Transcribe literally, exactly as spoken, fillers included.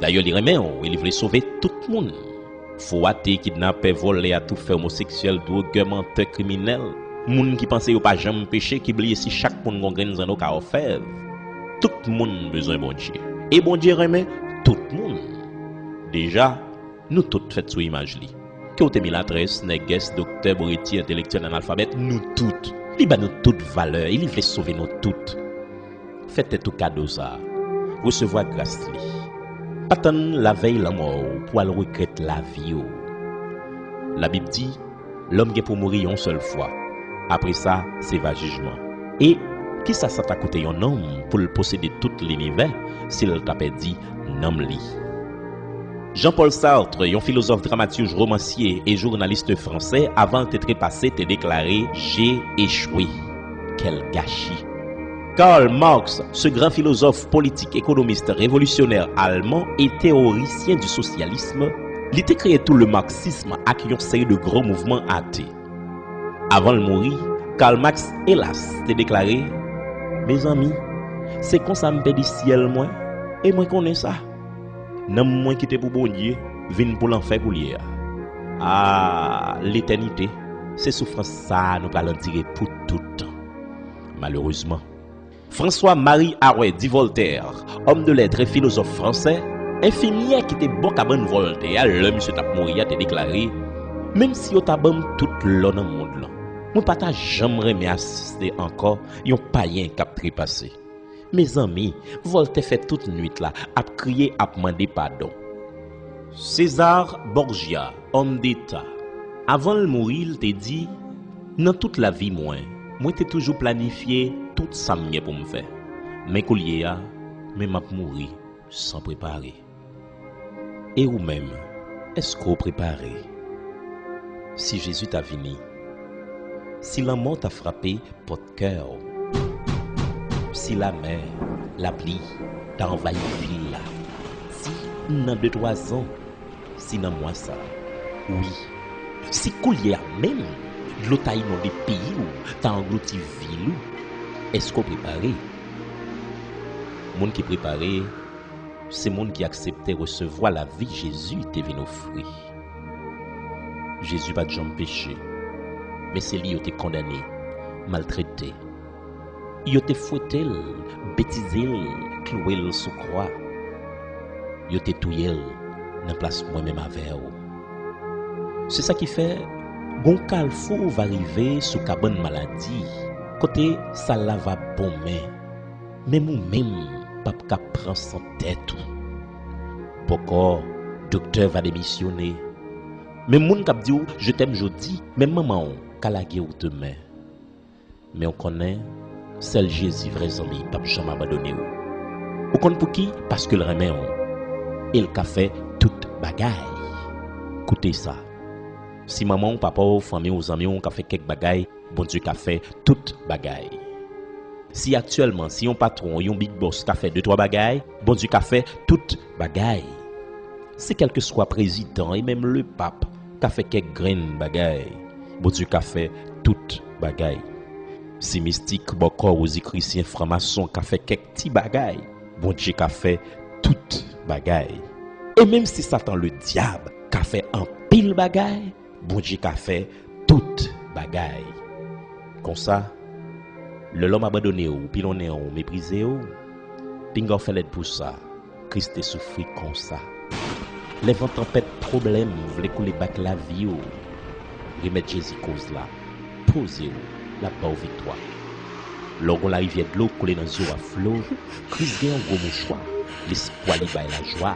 Dayè, li renmen w e li vle sove tout moun. Fou, ate, kidnapè, vòlè, atoufè, omoseksyèl, dwogè, mantè, kriminèl, moun ki panse yo pa janm peche, ki bliye si chak moun gon grenn zanno ka òfèv. Tout moun bezwen Bondye. E Bondye renmen tout moun. Deja, nou tout fèt sou imaj li. Ke w te milatrès, nègès, doktè, breti, entelektyèl, analfabèt, nou tout. Li ba nou tout valè e li vle sove nou tout. Fè tèt ou kado sa a. Resevwa gras li. Pa tann lavèy lanmò w pou w al regrèt lavi w. Labib di, lòm gen pou mouri yon sèl fwa. Apre sa, se va jijman. E kisa sa ta koute yon nonm pou l posede tout linivè si l ta pèdi nanm li? Jean-Paul Sartre, yon filozòf, dramatij, romansye e jounalis fransè, avan l te trepase, te deklare, J'ai échoué. Quel gâchis! Karl Marx, ce grand philosophe politique, économiste, révolutionnaire allemand et théoricien du socialisme, li te kreye tou le marxisme ak yon seri de gwo mouvman ate. Avan l mouri, Karl Marx, elas, te deklare, Mezanmi, se konsa m pèdi syèl mwen, e mwen konnen sa. Nanm mwen ki te pou Bondye vin pou lanfè koulye a. A, letènite, se soufrans sa a nou pral andire pou tout tan. Malerezman, François-Marie Arouet dit Voltaire, homme de lettres et philosophe français, enfimyè ki te bò kabann Voltaire a lè misye t ap mouri a te deklare, menm si yo ta ban m tout lò nan mond lan, mwen pa ta janm renmen asiste ankò yon payen k ap trepase. Mezanmi, Voltaire fè tout nwit la ap kriye, ap mande padon. César Borgia, homme d'État, avan l mouri, l te di, nan tout lavi mwen, mwen te toujou planifye tout sa m gen pou m fè. Men koulye a, men m ap mouri san prepare. E ou menm, èske w prepare? Si Jezi ta vini, si lanmò ta frape pòt kè w, si lamè, lapli ta anvayi vil la, si nan de twa zan, si nan mwa sa, wi, si koulye a menm, dlo ta inonde peyi w, ta anglouti vil ou, èske w prepare? Moun ki prepare, se moun ki aksepte resevwa lavi Jezi te vin ofri. Jezi pa t janm peche, men se li yo te kondane, maltrete. Yo te fwete l, betize l, klouwe l sou kwa. Yo te touye l nan plas mwen menm avè w. Se sa ki fè, gon kalfou w va rive sou kabann maladi, kote sal la va bonmen. Menm ou menm p ap ka pran san tèt ou. Bòkò, doktè va demisyone. Menm moun k ap di w, "Je t'aime" jodi, menm manman w ka lage w demen. Men w konnen, sèl Jezi vrè zanmi p ap janm abandone w. Ou konn pouki? Paske l renmen w. E l ka fè tout bagay. Koute sa. Si manman w, papa w, fanmi w, zanmi w ka fè kèk bagay, Bondye ka fè tout bagay. Si aktyèlman, si yon patwon, yon big boss ka fè de twa bagay, Bondye ka fè tout bagay. Si kèlkeswa prezidan e menm lepap ka fè kèk grenn bagay, Bondye ka fè tout bagay. Si mistik, bòkò, wozikrisyen, franmason ka fè kèk ti bagay, Bondye ka fè tout bagay. E menm si Satan Ledyab ka fè anpil bagay, Bondye ka fè tout bagay. Konsa, lè lòm abandone w, pilonnen w, meprize w, pinga w fè lèd pou sa. Kris te soufri konsa. Lè van tanpèt pwoblèm vle koule bak lavi w, remèt Jezi koz la. Poze w, l ap ba w viktwa. Lè w gon larivyè dlo koule nan zye w a flo, Kris gen yon gwo mouchwa, lespwa li bay lajwa.